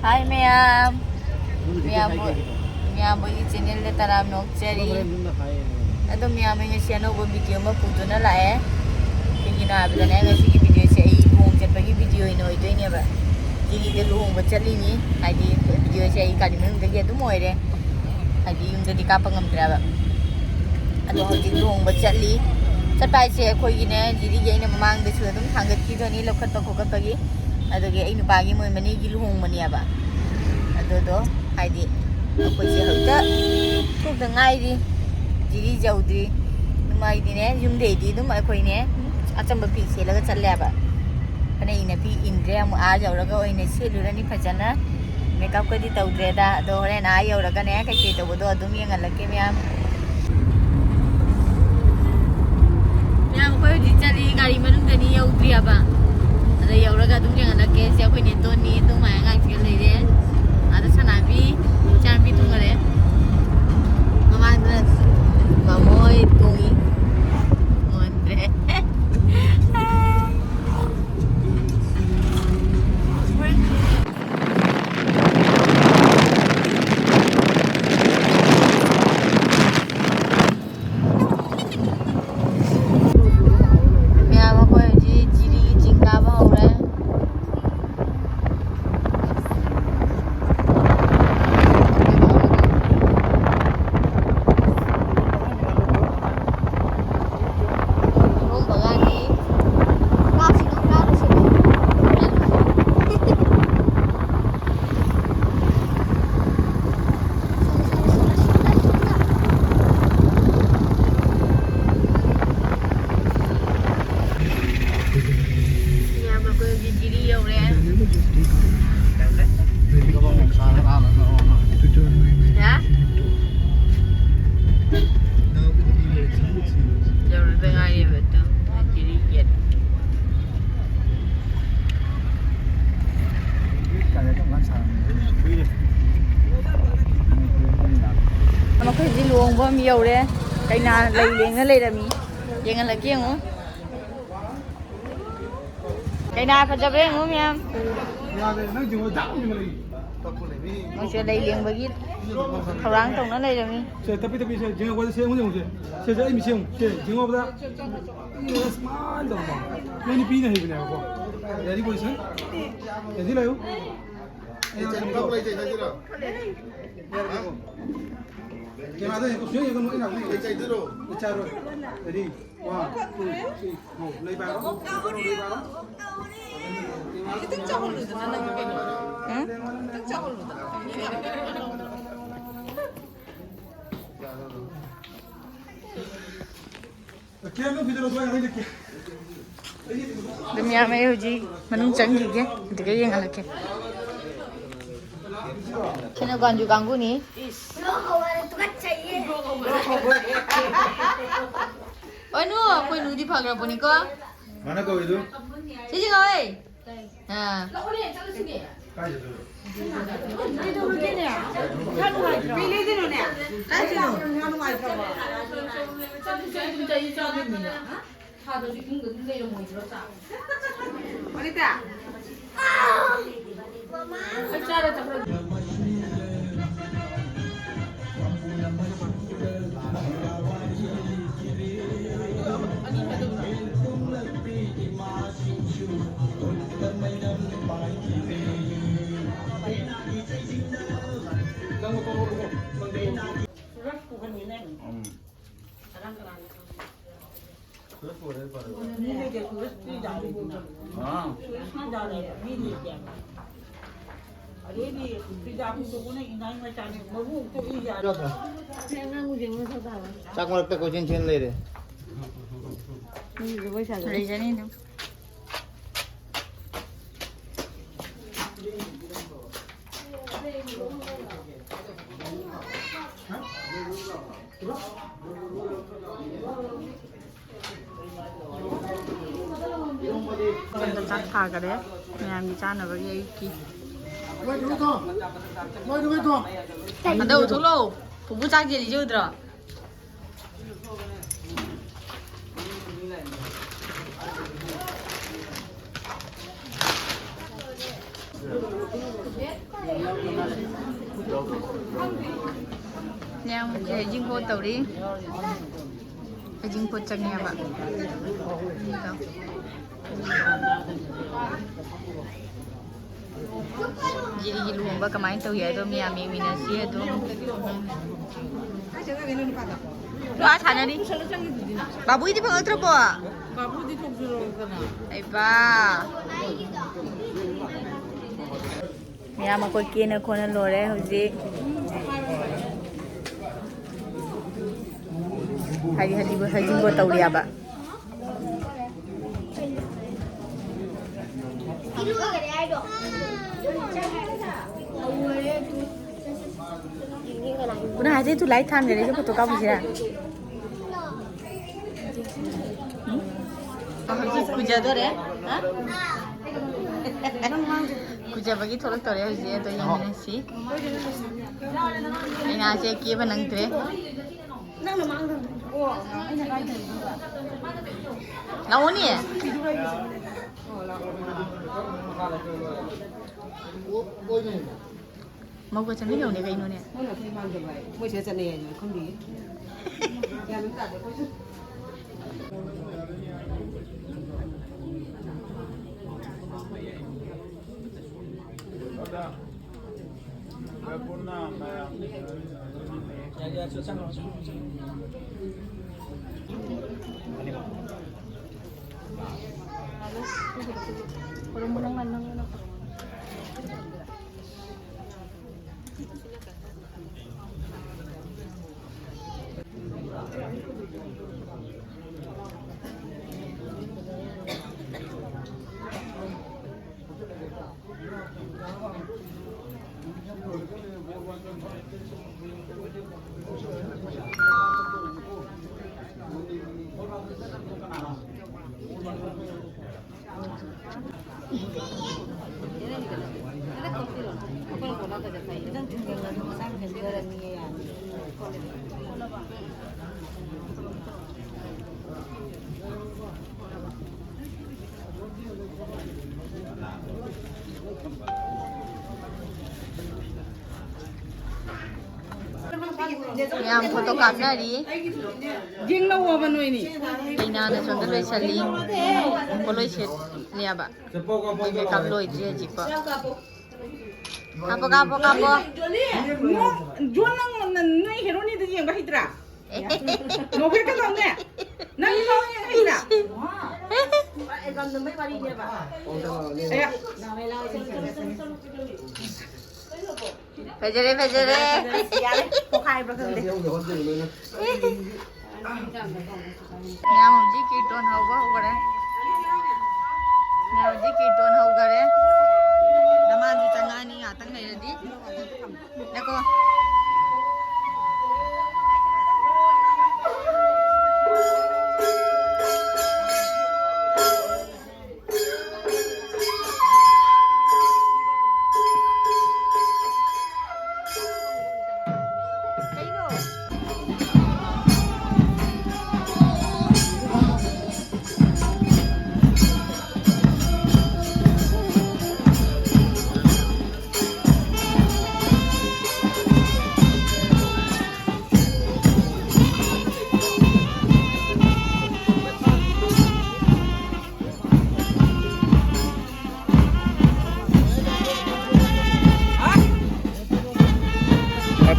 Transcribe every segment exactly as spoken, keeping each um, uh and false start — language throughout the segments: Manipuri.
ꯍꯥꯏ ꯃꯌꯥꯝ, ꯃꯌꯥꯝꯕꯨ, ꯃꯌꯥꯝꯕꯨ ꯑꯩꯒꯤ ꯆꯦꯅꯦꯜꯗ ꯇꯔꯥꯝꯅ ꯑꯣꯛꯆꯔꯤ꯫ ꯑꯗꯣ ꯃꯌꯥꯝ, ꯑꯩ ꯉꯁꯤ ꯑꯅꯧꯕ ꯚꯤꯗꯤꯑꯣ ꯑꯃ ꯄꯨꯗꯨꯅ ꯂꯥꯛꯑꯦ꯫ ꯀꯩꯒꯤꯅꯣ ꯍꯥꯏꯕꯗꯅꯦ, ꯉꯁꯤꯒꯤ ꯚꯤꯗꯤꯑꯣꯁꯦ ꯑꯩ ꯂꯨꯍꯣꯡ ꯆꯠꯄꯒꯤ ꯚꯤꯗꯤꯑꯣ ꯑꯣꯏꯅ ꯑꯣꯏꯗꯣꯏꯅꯦꯕ꯫ ꯖꯤꯔꯤꯗ ꯂꯨꯍꯣꯡꯕ ꯆꯠꯂꯤꯅꯤ꯫ ꯍꯥꯏꯗꯤ ꯚꯤꯗꯤꯑꯣꯁꯦ ꯑꯩ ꯒꯥꯔꯤ ꯃꯅꯨꯡꯗꯒꯤ ꯑꯗꯨꯝ ꯑꯣꯏꯔꯦ꯫ ꯍꯥꯏꯗꯤ ꯌꯨꯝꯗꯗꯤ ꯀꯥꯞꯄ ꯉꯝꯗ꯭ꯔꯦꯕ꯫ ꯑꯗꯣ ꯍꯧꯖꯤꯛ ꯂꯨꯍꯣꯡꯕ ꯆꯠꯂꯤ꯫ ꯆꯠꯄ ꯍꯥꯏꯁꯦ ꯑꯩꯈꯣꯏꯒꯤꯅꯦ, ꯖꯤꯔꯤꯒꯤ ꯑꯩꯅ ꯃꯃꯥꯡꯗꯁꯨ ꯑꯗꯨꯝ ꯊꯥꯡꯒꯠꯈꯤꯗꯣꯏꯅꯤ, ꯂꯧꯈꯠꯄ ꯈꯣꯀꯠꯄꯒꯤ꯫ ꯑꯗꯨꯒꯤ ꯑꯩ ꯅꯨꯄꯥꯒꯤ ꯃꯣꯏ ꯃꯅꯤꯒꯤ ꯂꯨꯍꯣꯡꯕꯅꯦꯕ꯫ ꯑꯗꯨꯗꯣ ꯍꯥꯏꯗꯤ ꯑꯩꯈꯣꯏꯁꯦ ꯍꯧꯖꯤꯛꯇ ꯊꯣꯛꯇ ꯉꯥꯏꯔꯤ, ꯖꯤꯔꯤ ꯌꯧꯗ꯭ꯔꯤ꯫ ꯑꯗꯨꯝ ꯍꯥꯏꯗꯤꯅꯦ, ꯌꯨꯝꯗꯩꯗꯤ ꯑꯗꯨꯝ ꯑꯩꯈꯣꯏꯅꯦ ꯑꯆꯝꯕ ꯐꯤ ꯁꯦꯠꯂꯒ ꯆꯠꯂꯦꯕ꯫ ꯐꯅꯦꯛ ꯏꯅꯐꯤ ꯏꯟꯗ꯭ꯔꯦ, ꯑꯃꯨꯛ ꯑꯥ ꯌꯧꯔꯒ ꯑꯣꯏꯅ ꯁꯦꯠꯂꯨꯔꯅꯤ ꯐꯖꯅ꯫ ꯃꯦꯀꯞꯀꯗꯤ ꯇꯧꯗ꯭ꯔꯦꯗ, ꯑꯗꯣ ꯍꯣꯔꯦꯟ ꯑꯥ ꯌꯧꯔꯒꯅꯦ ꯀꯩꯀꯩ ꯇꯧꯕꯗꯣ ꯑꯗꯨꯝ ꯌꯦꯡꯍꯜꯂꯛꯀꯦ ꯃꯌꯥꯝ꯫ ꯃꯌꯥꯝ, ꯑꯩꯈꯣꯏ ꯍꯧꯖꯤꯛ ꯆꯠꯂꯤ, ꯒꯥꯔꯤ ꯃꯅꯨꯡꯗꯅꯤ, ꯌꯧꯗ꯭ꯔꯤꯑꯕ꯫ ꯑꯗ ꯌꯧꯔꯒ ꯑꯗꯨꯝ ꯌꯦꯡꯍꯜꯂꯛꯀꯦ꯫ ꯁꯤ ꯑꯩꯈꯣꯏ ꯅꯦꯇꯣꯟꯅꯤ, ꯑꯗꯨꯝ ꯃꯥꯏ ꯑꯉꯥꯡꯁꯤꯒ ꯂꯩꯔꯦ꯫ ꯑꯗ ꯁꯅꯥꯕꯤ, ꯏꯆꯥꯅꯨꯄꯤ ꯊꯨꯡꯉꯔꯦ꯫ ꯃꯃꯥꯡꯗ ꯃꯃꯣꯏ ꯇꯣꯡꯉꯤ꯫ ꯃꯣꯟꯗ꯭ꯔꯦ꯫ ꯃꯌꯥꯝ, ꯑꯩꯈꯣꯏ ꯍꯧꯖꯤꯛ ꯖꯤꯔꯤꯒꯤ ꯆꯤꯡ ꯀꯥꯕ ꯍꯧꯔꯦ꯫ ꯀꯤꯍꯣꯝ ꯕꯒꯥꯟꯅꯤ꯫ ꯀꯥꯁꯤ ꯀꯥ ꯀꯥꯔꯨꯁꯤ꯫ ꯏꯌꯥꯝꯕ, ꯑꯩꯈꯣꯏ ꯍꯧꯖꯤꯛ ꯖꯤꯔꯤ ꯌꯧꯔꯦ꯫ ꯍꯥ? ꯌꯧꯔꯗ ꯉꯥꯏꯔꯤꯕ ꯑꯗꯨ ꯖꯤꯔꯤ ꯒꯦꯠ꯫ ꯃꯈꯣꯏ ꯍꯧꯖꯤꯛ ꯂꯨꯍꯣꯡꯕ ꯑꯃ ꯌꯧꯔꯦ꯫ ꯀꯩꯅꯥ ꯂꯩ ꯂꯦꯡꯅ ꯂꯩꯔꯝꯃꯤ꯫ ꯌꯦꯡꯍꯜꯂꯛꯀꯦ ꯌꯦꯡꯉꯨ꯫ ꯀꯩꯅꯥ ꯐꯖꯕ꯭ꯔꯥ ꯌꯦꯡꯉꯨ ꯃꯌꯥꯝ꯫ ꯌꯥꯗ꯭ꯔꯦ, ꯅꯪ ꯆꯤꯡꯉꯣ, ꯗꯥꯛ ꯑꯃ ꯆꯤꯡꯈꯠꯂꯛꯏ꯫ ꯃꯣꯏꯁꯦ ꯂꯩ ꯂꯦꯡꯕꯒꯤ ꯊꯧꯔꯥꯡ ꯇꯧꯅ ꯂꯩꯔꯝꯃꯤ꯫ ꯁꯦ, ꯇꯞꯄꯤ ꯇꯞꯄꯤ, ꯁꯦ, ꯌꯦꯡꯉꯛꯄꯗ, ꯁꯦ, ꯑꯩꯉꯣꯟꯗ ꯌꯦꯡꯉꯨ, ꯁꯦ꯫ ꯁꯦ, ꯁꯦ, ꯑꯩ ꯃꯤꯠꯁꯦ ꯌꯦꯡꯉꯨ꯫ ꯁꯦ, ꯌꯦꯡꯉꯛꯄꯗ꯫ ꯁꯦ, ꯁꯃꯥꯏꯅ ꯇꯧꯕ꯫ ꯅꯣꯏ ꯅꯨꯄꯤꯅ ꯍꯩꯕꯅꯦꯕꯀꯣ꯫ Ready position꯫ Ready ꯂꯩꯌꯨ꯫ ꯑꯩ ꯌꯥꯝ ꯁꯦꯝꯗꯣꯛ꯫ ꯀꯦꯃꯦꯔꯥꯗ ꯌꯦꯡꯉꯨ, ꯁꯨꯡꯌꯦꯡ ꯌꯦꯡꯒꯅꯨ, ꯑꯩꯅ ꯍꯥꯏꯕꯗꯤ꯫ ꯂꯩ ꯆꯥꯏꯗꯣꯏꯔꯣ? ꯂꯩ ꯆꯥꯏꯔꯣꯏ꯫ Ready꯫ One, two, three, go. ꯂꯩ ꯄꯥꯏꯔꯣ꯫ ꯂꯩ ꯄꯥꯏꯔꯣ꯫ ꯈꯤꯇꯪ ꯆꯥꯎꯍꯜꯂꯨꯗꯅ ꯅꯪꯒꯤ ꯀꯩꯅꯣ꯫ ꯎꯝ? ꯈꯤꯇꯪ ꯆꯥꯎꯍꯜꯂꯨꯗꯅ꯫ ꯀꯦꯝꯗꯣ ꯐꯤꯗꯔꯣ, ꯑꯗꯨꯃꯥꯏꯅ ꯂꯩꯔꯛꯀꯦ꯫ ꯑꯗꯨꯝ ꯌꯥꯝꯃꯦ, ꯑꯩ ꯍꯧꯖꯤꯛ ꯃꯅꯨꯡ ꯆꯪꯈꯤꯒꯦ, ꯑꯗꯨꯒ ꯌꯦꯡꯍꯜꯂꯛꯀꯦ꯫ ꯁꯤꯅ ꯒꯥꯟꯖꯨ ꯀꯥꯡꯕꯨꯅꯤ꯫ ꯑꯣꯏ, ꯅꯨ, ꯑꯩꯈꯣꯏ ꯅꯨꯗꯤ ꯐꯈ꯭ꯔꯕꯅꯤꯀꯣ꯫ ꯃꯥꯅ ꯀꯧꯔꯤꯗꯨ? ꯁꯤꯁꯤ ꯀꯧꯋꯦ꯫ ꯑꯥ꯫ ꯀꯥꯏ ꯆꯠꯇꯣꯏꯕ? ꯀꯩꯗꯧꯔꯒꯦꯅꯦ? ꯏꯁꯥ ꯅꯨꯡꯉꯥꯏꯇ꯭ꯔꯣ? ꯀꯥꯏ ꯆꯠꯂꯤꯅꯣ? ꯏꯁꯥ ꯅꯨꯡꯉꯥꯏꯇ꯭ꯔꯕꯣ? ꯊꯥꯗꯁꯨ ꯏꯃꯨꯡꯗ ꯑꯗꯨꯝ ꯂꯩꯔꯝꯃꯣꯏꯗ꯭ꯔꯣ, ꯆꯥ? ꯑꯅꯤꯇꯥ! ꯑꯩ ꯆꯥꯔ ꯆꯠꯈ꯭ꯔꯒꯦ꯫ ꯎꯝ꯫ ꯑꯥ꯫ ꯆꯥꯛ ꯃꯔꯛꯇ ꯀꯣꯏꯆꯦꯟ ꯆꯦꯟ ꯂꯩꯔꯦ꯫ ꯂꯩꯖꯅꯤ ꯑꯗꯨꯝ꯫ ꯆꯥꯛ ꯊꯥꯈꯔꯦ ꯃꯌꯥꯝꯒꯤ ꯆꯥꯅꯕꯒꯤ ꯑꯌꯨꯛꯀꯤ꯫ ꯍꯟꯗꯛ ꯊꯣꯛꯂꯛꯑꯣ꯫ ꯄꯨꯄꯨ ꯆꯥꯛ ꯌꯦꯜꯂꯤꯁꯦ ꯎꯗ꯭ꯔꯣ? ꯍꯩꯖꯤꯡꯄꯣꯠ ꯇꯧꯔꯤ꯫ ꯍꯩꯖꯤꯡꯄꯣꯠ ꯆꯪꯉꯦꯕ꯫ ꯖꯤꯔꯤꯒꯤ ꯂꯨꯍꯣꯡꯕ ꯀꯃꯥꯏꯅ ꯇꯧꯏ ꯍꯥꯏꯗꯣ ꯃꯌꯥꯝ ꯌꯦꯡꯃꯤꯟꯅꯁꯤ ꯑꯗꯨꯝ꯫ ꯋꯥ ꯁꯥꯟꯅꯔꯤ꯫ ꯕꯥꯕꯨꯒꯤꯗꯤ ꯐꯪꯉꯛꯇ꯭ꯔꯕꯣ? ꯕꯥꯕꯨꯗꯤ ꯊꯣꯛꯁꯤꯔꯣꯗꯅ꯫ ꯑꯩꯕꯥ꯫ ꯃꯌꯥꯝ ꯑꯩꯈꯣꯏ ꯀꯦꯅ ꯈꯣꯠꯅ ꯂꯣꯏꯔꯦ ꯍꯧꯖꯤꯛ꯫ ꯍꯥꯏꯗꯤ ꯍꯧꯖꯤꯛ ꯍꯩꯖꯤꯡꯄꯣꯠ ꯇꯧꯔꯤꯑꯕ꯫ ꯀꯅꯥ ꯍꯥꯏꯗꯤ ꯇꯨ ꯂꯥꯏ ꯊꯥꯟꯈ꯭ꯔꯦ, ꯁꯤ ꯐꯣꯇꯣ ꯀꯥꯞꯄꯨꯁꯤꯔꯥ? ꯎꯝ? ꯍꯧꯖꯤꯛ ꯀꯨꯖꯗꯣꯔꯦ꯫ ꯍꯥ? ꯀꯨꯖꯕꯒꯤ ꯊꯣꯛꯂꯛꯇꯧꯔꯦ ꯍꯧꯖꯤꯛ, ꯑꯗꯣ ꯌꯦꯡꯃꯤꯟꯅꯁꯤ꯫ ꯑꯩꯅ ꯑꯁꯦ ꯀꯦꯕ ꯅꯪꯗ꯭ꯔꯦ꯫ ꯂꯥꯛꯑꯣꯅꯦ꯫ ꯃꯧꯒ ꯆꯠꯃꯤꯟꯅꯧꯅꯦ ꯀꯩꯅꯣꯅꯦ꯫ ꯃꯣꯏꯅ ꯑꯩꯈꯣꯏ ꯃꯥꯡꯗꯕ ꯍꯥꯏ꯫ ꯃꯣꯏ ꯁꯤꯗ ꯆꯠꯅꯩ ꯍꯥꯏꯁꯦ ꯈꯪꯗꯦ꯫ ꯒ꯭ꯌꯥꯟ ꯑꯃ ꯇꯥꯗꯦ ꯑꯩꯈꯣꯏꯁꯨ꯫ ꯃꯌꯥꯝ ꯐꯣꯇꯣ ꯀꯥꯞꯅꯔꯤ꯫ ꯌꯦꯡꯅꯧꯑꯣꯕ ꯅꯣꯏꯅꯤ꯫ ꯀꯩꯅꯥꯅ ꯁꯣꯝꯗ ꯂꯣꯏꯁꯜꯂꯤ꯫ ꯄꯣꯠꯂꯣꯏ ꯁꯦꯠꯂꯤꯑꯕ꯫ ꯃꯣꯏ ꯃꯦꯀꯞ ꯂꯣꯏꯗ꯭ꯔꯤ ꯍꯧꯖꯤꯛꯐꯥꯎ꯫ ꯀꯥꯞꯄꯣ, ꯀꯥꯞꯄꯣ, ꯀꯥꯞꯄꯣ꯫ ꯅꯣ, ꯖꯣꯟ, ꯅꯪ, ꯅꯪ, ꯅꯣꯏ ꯍꯦꯔꯣꯅꯤꯗ ꯌꯦꯡꯕ ꯍꯩꯇ꯭ꯔꯥ? ꯅꯣꯕꯦꯜ ꯀꯗꯧꯅꯦ? ꯅꯪ ꯂꯧ ꯌꯦꯡ ꯍꯩꯇ꯭ꯔꯥ? ꯑꯦ꯫ ꯐꯖꯔꯦ, ꯐꯖꯔꯦ꯫ ꯑꯁ, ꯌꯥꯔꯦ, ꯄꯣꯈꯥꯏꯕ꯭ꯔꯥ ꯈꯪꯗꯦ꯫ ꯃꯌꯥꯝ ꯍꯧꯖꯤꯛ ꯀꯤꯔꯇꯣꯟ ꯍꯧꯕ ꯍꯧꯈꯔꯦ꯫ ꯃꯌꯥꯝ ꯍꯧꯖꯤꯛ ꯀꯤꯔꯇꯣꯟ ꯍꯧꯈꯔꯦ꯫ ꯗꯃꯥꯟꯁꯨ ꯆꯪꯉꯛꯑꯅꯤ ꯉꯥꯛꯇꯪ ꯂꯩꯔꯗꯤ꯫ ꯉꯥꯏꯈꯣ꯫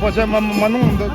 ꯄꯣꯠꯁꯦ ꯃ-, ꯃꯅꯨꯡ ꯑꯝꯗ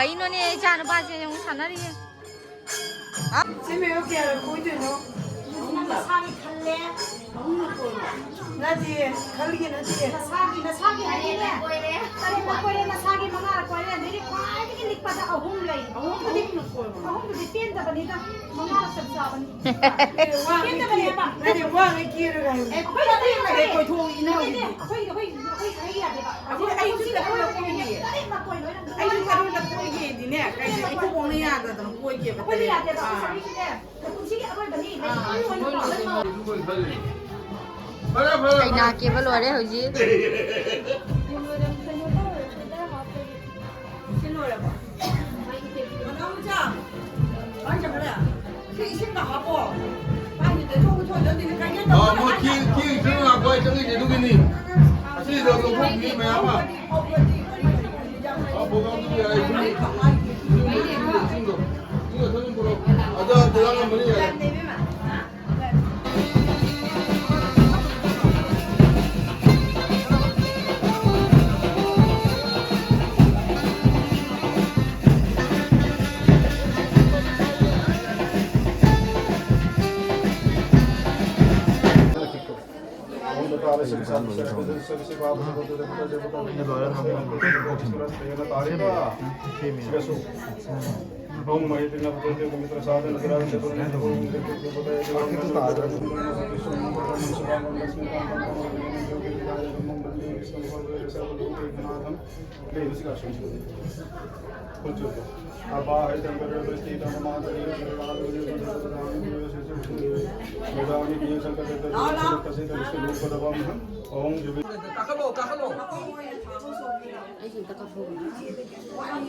ꯀꯩꯅꯣꯅꯦ, ꯏꯆꯥ ꯅꯨꯄꯥꯁꯦ ꯑꯃꯨꯛ ꯁꯥꯟꯅꯔꯤꯌꯦ꯫ ꯁꯤ ꯃꯌꯥꯝ ꯀꯌꯥꯔꯛ ꯀꯣꯏꯗꯣꯏꯅꯣ? ꯑꯍꯨꯝꯂꯛ꯫ ꯃꯁꯥꯒꯤ ꯈꯜꯂꯦ꯫ ꯑꯍꯨꯝꯂꯛ ꯀꯣꯏꯕ? ꯅꯠꯇꯦ, ꯈꯜꯒꯤ ꯅꯠꯇꯦ꯫ ꯅꯁꯥꯒꯤ, ꯅꯁꯥꯒꯤ ꯍꯥꯏꯗꯤꯅꯦ꯫ ꯇꯔꯦꯠꯂꯛ ꯀꯣꯏꯔꯦ, ꯅꯁꯥꯒꯤ ꯃꯉꯥꯔꯛ ꯀꯣꯏꯔꯦ, ꯑꯗꯩꯗꯤ ꯈ꯭ꯋꯥꯏꯗꯒꯤ ꯂꯤꯛꯄꯗ ꯑꯍꯨꯝ ꯂꯩ꯫ ꯑꯍꯨꯝꯗꯨꯗꯤ, ꯑꯍꯨꯝꯂꯛ ꯀꯣꯏꯕ? ꯑꯍꯨꯝꯗꯨꯗꯤ ꯄꯦꯟꯗꯕꯅꯤꯗ, ꯃꯉꯥꯔꯛ ꯆꯞ ꯆꯥꯕꯅꯤ꯫ ꯑꯦ, ꯋꯥ ꯄꯦꯟꯗꯕꯅꯦꯕ꯫ ꯅꯠꯇꯦ, ꯋꯥ ꯉꯩ ꯀꯦꯔꯒ ꯍꯥꯏꯌꯨ꯫ ꯑꯦ, ꯑꯩꯈꯣꯏ ꯅꯠꯇꯦ, ꯅꯠꯇꯦ, ꯀꯣꯏꯊꯣꯛꯑꯣ, ꯏꯅꯥꯎꯒꯤꯗꯤ꯫ ꯅꯠꯇꯦ, ꯑꯩꯈꯣꯏ, ꯑꯩꯈꯣꯏ, ꯑꯩꯈꯣꯏ ꯍꯥꯏ ꯌꯥꯗꯦꯕ꯫ ꯑꯩꯈꯣꯏ, ꯑꯩꯁꯨ ꯍꯧꯖꯤꯛ ꯇꯔꯨꯛꯂꯛ ꯀꯣꯏꯔꯦ꯫ ꯇꯔꯦꯠꯂꯛ ꯀꯣꯏ ꯂꯣꯏꯅ꯫ ꯑꯩꯁꯨ ꯇꯔꯨꯛꯂꯛ ꯀꯣꯏꯒꯦꯗꯤꯅꯦ, ꯀꯩꯅꯣ, ꯏꯀꯨꯕꯣꯛꯅ ꯌꯥꯗꯗꯅ ꯀꯣꯏꯒꯦꯕ, ꯑꯩꯈꯣꯏꯅ ꯇꯔꯦꯠ꯫ ꯌꯥꯗꯦꯕ꯫ ꯑꯥ꯫ ꯆꯍꯤꯁꯤꯅꯦ, ꯄꯨꯟꯁꯤꯒꯤ ꯑꯔꯣꯏꯕꯅꯤ꯫ ꯑꯥ, ꯂꯩꯁꯥꯕꯤ ꯑꯣꯏꯅ ꯄꯥꯝꯕ ꯐꯔꯦ, ꯐꯔꯦ꯫ ꯀꯩꯅꯥ ꯀꯦꯕ ꯂꯣꯏꯔꯦ ꯍꯧꯖꯤꯛ꯫ ꯁꯤ ꯂꯣꯏꯔꯕꯣ? ꯃꯅꯥꯎ ꯃꯆꯥ, ꯀꯥꯏ ꯆꯠꯈ꯭ꯔꯦ? ꯁꯤ ꯏꯁꯤꯡꯗ ꯍꯥꯞꯄꯣ꯫ ꯀꯥꯏꯗ ꯇꯩꯊꯣꯛ ꯄꯨꯊꯣꯛ ꯆꯠꯂꯤꯁꯦ? ꯀꯥꯏꯗ ꯑꯥ, ꯃꯣꯏ ꯀꯦ-, ꯀꯦ ꯏꯁꯤꯡ ꯂꯥꯛꯄ ꯍꯥꯏ ꯆꯪꯉꯤꯁꯦ ꯑꯗꯨꯒꯤꯅꯤ꯫ ꯑꯁꯤꯗ ꯂꯧꯊꯣꯛꯄꯤꯌꯨ ꯃꯌꯥꯝ ꯑꯃ꯫ ꯑꯥ, ꯄ꯭ꯔꯣꯒ꯭ꯔꯥꯝꯗꯨ ꯌꯥꯔꯦ꯫ ꯏꯁꯤꯡꯗꯣ, ꯏꯁꯤꯡꯗꯣ, ꯏꯁꯤꯡꯗꯣ ꯊꯛꯆꯤꯟ ꯄꯨꯔꯛꯑꯣ꯫ ꯑꯗꯣ ꯑꯗꯨ ꯂꯥꯛꯑꯝꯕꯅꯤ ꯌꯥꯔꯦ꯫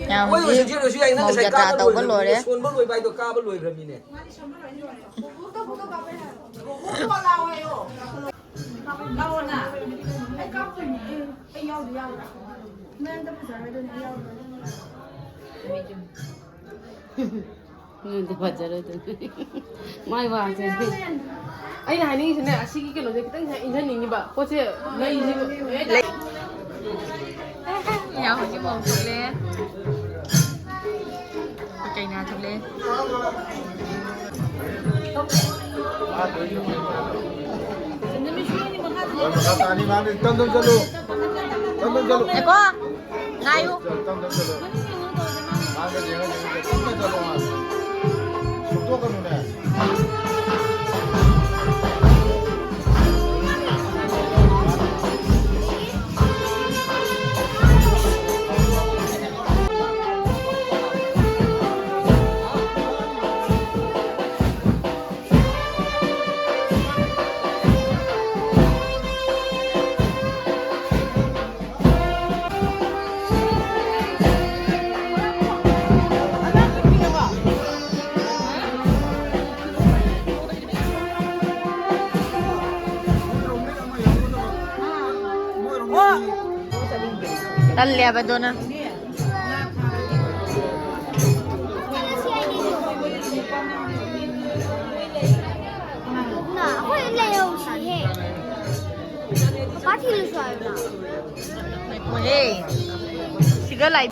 ꯌꯥꯝ ꯃꯣꯏ ꯍꯧꯖꯤꯛ ꯍꯧꯖꯤꯛ ꯍꯧꯖꯤꯛ ꯑꯩꯅ ꯃꯧ ꯉꯁꯥꯏ ꯖꯇ꯭ꯔꯥ ꯀꯥꯕ ꯇꯧꯕ ꯂꯣꯏꯔꯕꯅꯤꯅꯦ, ꯂꯣꯏꯔꯦ꯫ ꯁꯣꯟꯕ ꯂꯣꯏꯕ ꯍꯥꯏꯗꯣ ꯀꯥꯕ ꯂꯣꯏꯈ꯭ꯔꯕꯅꯤꯅꯦ꯫ ꯂꯥꯛꯑꯣꯅ꯫ ꯑꯩ ꯀꯥꯞꯇꯣꯏꯅꯦ꯫ ꯑꯩ, ꯑꯩ ꯌꯥꯎꯗ ꯌꯥꯔꯣꯏ꯫ ꯅꯣꯏ ꯑꯝꯇ ꯐꯖꯔꯣꯏꯗꯣꯏꯅꯦ, ꯑꯩ ꯌꯥꯎꯗ ꯌꯥꯔꯣꯏ꯫ ꯅꯣꯏ ꯑꯝꯇ ꯐꯖꯔꯣꯏꯗꯣꯏꯅꯦ꯫ ꯃꯥꯏ ꯋꯥꯁꯦ꯫ ꯑꯩꯅ ꯍꯥꯏꯅꯤꯡꯉꯤꯁꯤꯅꯦ, ꯑꯁꯤꯒꯤ ꯀꯩꯅꯣꯁꯦ ꯈꯤꯇꯪ ꯏꯟꯖꯟꯅꯤꯡꯉꯤꯕ꯫ ꯄꯣꯠꯁꯦ ꯂꯩꯁꯤꯕꯨ꯫ ꯌꯥ, ꯍꯧꯖꯤꯛ ꯃꯧ ꯊꯣꯛꯂꯛꯑꯦ꯫ ꯀꯩꯅ ꯊꯣꯛꯂꯛꯑꯦ꯫ ꯃꯈꯥ ꯇꯥꯅꯤ, ꯃꯥꯅꯤ꯫ ꯇꯝ ꯇꯝ ꯆꯠꯂꯨ꯫ ꯇꯝ ꯇꯝ ꯆꯠꯂꯨ꯫ ꯉꯥꯏꯈꯣ꯫ ꯉꯥꯏꯌꯨ꯫ ꯇꯝ ꯇꯝ ꯆꯠꯂꯨ꯫ ꯃꯥꯅ ꯌꯦꯡꯉ ꯌꯦꯡꯉ ꯇꯝ ꯇꯝ ꯆꯠꯂꯨ, ꯃꯥꯅ꯫ ꯁꯨꯛꯇꯣꯛꯀꯅꯨꯅꯦ꯫ ꯇꯜꯂꯦꯕ ꯑꯗꯨꯅ꯫ ꯅ, ꯑꯩꯈꯣꯏ ꯂꯩꯍꯧꯁꯤꯍꯦ꯫ ꯄꯥꯄꯥ ꯊꯤꯜꯂꯨꯁꯨ ꯍꯥꯏꯌꯨꯅ꯫ ꯉꯥꯏꯈꯣꯍꯦ꯫ ꯁꯤꯒ ꯂꯥꯏ꯫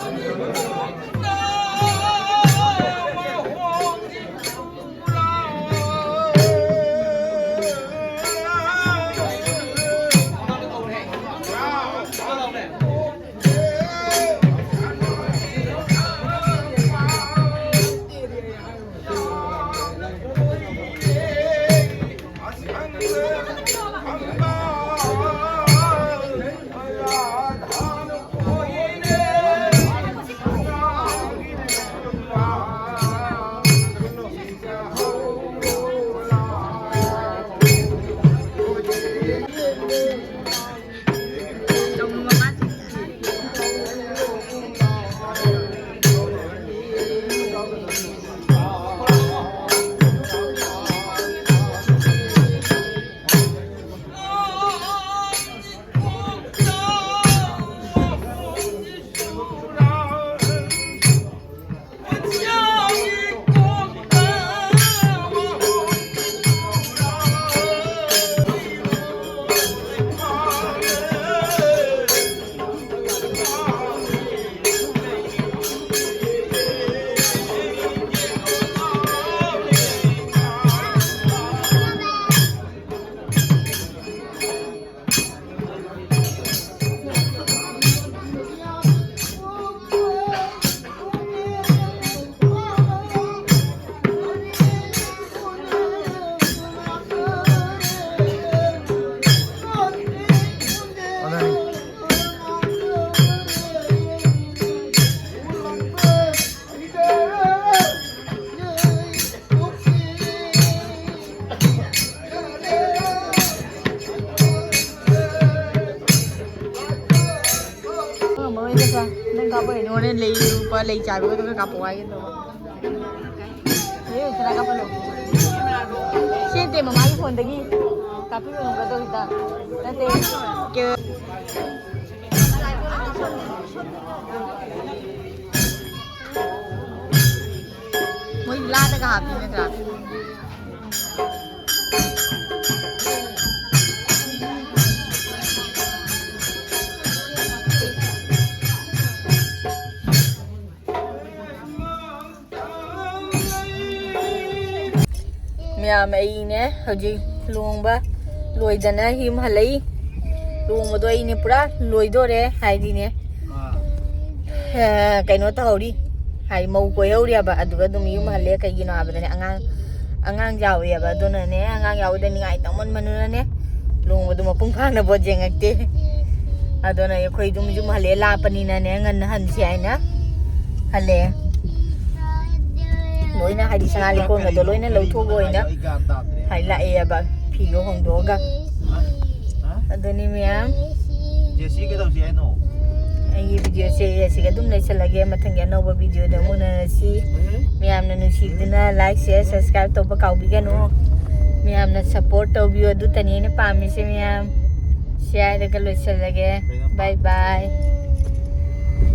ꯂꯩ ꯆꯥꯕꯤꯒꯗꯕ ꯀꯥꯞꯄꯛꯑꯣ ꯍꯥꯏꯒꯦ ꯇꯧꯕ꯫ ꯑꯦ, ꯈꯔ ꯀꯥꯞꯍꯜꯂꯣ꯫ ꯁꯤ ꯅꯠꯇꯦ, ꯃꯃꯥꯒꯤ ꯐꯣꯟꯗꯒꯤ ꯀꯥꯞꯄꯤꯔꯣ ꯍꯥꯏꯒꯗꯧꯔꯤꯗ꯫ ꯅꯠꯇꯦ꯫ ꯀꯦ-, ꯃꯣꯏ ꯂꯥꯗꯒ ꯍꯥꯞꯄꯤ ꯅꯠꯇ꯭ꯔꯥ? ꯃꯌꯥꯝ, ꯑꯩꯅꯦ ꯍꯧꯖꯤꯛ ꯂꯨꯍꯣꯡꯕ ꯂꯣꯏꯗꯅ ꯌꯨꯝ ꯍꯜꯂꯛꯏ꯫ ꯂꯨꯍꯣꯡꯕꯗꯣ ꯑꯩꯅꯦ ꯄꯨꯔꯥ ꯂꯣꯏꯗꯣꯔꯦ ꯍꯥꯏꯗꯤꯅꯦ, ꯑ, ꯀꯩꯅꯣ ꯇꯧꯍꯧꯔꯤ, ꯍꯥꯏꯗꯤ ꯃꯧ ꯀꯣꯏꯍꯧꯔꯤꯑꯕ꯫ ꯑꯗꯨꯒ ꯑꯗꯨꯝ ꯌꯨꯝ ꯍꯜꯂꯦ꯫ ꯀꯩꯒꯤꯅꯣ ꯍꯥꯏꯕꯗꯅꯦ, ꯑꯉꯥꯡ ꯑꯉꯥꯡ ꯌꯥꯎꯋꯦꯕ꯫ ꯑꯗꯨꯅꯅꯦ, ꯑꯉꯥꯡ ꯌꯥꯎꯕꯗ ꯅꯤꯡꯉꯥꯏ ꯇꯧꯃꯟꯃꯟꯗꯅꯅꯦ, ꯂꯨꯍꯣꯡꯕꯗꯣ ꯃꯄꯨꯡ ꯐꯥꯅ ꯄꯣꯠ ꯌꯦꯡꯉꯛꯇꯦ꯫ ꯑꯗꯨꯅ ꯑꯩꯈꯣꯏ ꯑꯗꯨꯝ ꯌꯨꯝ ꯍꯜꯂꯦ, ꯂꯥꯞꯄꯅꯤꯅꯅꯦ, ꯉꯟꯅ ꯍꯟꯁꯤ ꯍꯥꯏꯅ ꯍꯜꯂꯦ꯫ ꯂꯣꯏꯅ ꯍꯥꯏꯗꯤ ꯁꯅꯥ ꯂꯤꯛꯀꯣꯟꯒꯗꯣ ꯂꯣꯏꯅ ꯂꯧꯊꯣꯛꯑꯒ ꯑꯣꯏꯅ ꯍꯥꯏ ꯂꯥꯛꯑꯦꯕ, ꯐꯤꯒ ꯍꯣꯡꯗꯣꯛꯑꯒ꯫ ꯑꯗꯨꯅꯤ ꯃꯌꯥꯝ꯫ ꯖꯦꯁꯤ, ꯀꯩꯗꯧꯁꯤ ꯍꯥꯏꯅꯣ? ꯑꯩꯒꯤ ꯚꯤꯗꯤꯑꯣꯁꯦ ꯑꯁꯤꯒ ꯑꯗꯨꯝ ꯂꯩꯁꯜꯂꯒꯦ꯫ ꯃꯊꯪꯒꯤ ꯑꯅꯧꯕ ꯚꯤꯗꯤꯑꯣꯗ ꯑꯃꯨꯛ ꯎꯅꯔꯁꯤ꯫ ꯃꯌꯥꯝꯅ ꯅꯨꯡꯁꯤꯕꯤꯗꯨꯅ like, share, subscribe ꯇꯧꯕ ꯀꯥꯎꯕꯤꯒꯅꯨ꯫ ꯃꯌꯥꯝꯅ support ꯇꯧꯕꯤꯌꯨ, ꯑꯗꯨꯇꯅꯤ ꯑꯩꯅ ꯄꯥꯝꯃꯤꯁꯦ ꯃꯌꯥꯝ꯫ ꯁꯤ ꯍꯥꯏꯔꯒ ꯂꯣꯏꯁꯜꯂꯒꯦ꯫ Bye bye꯫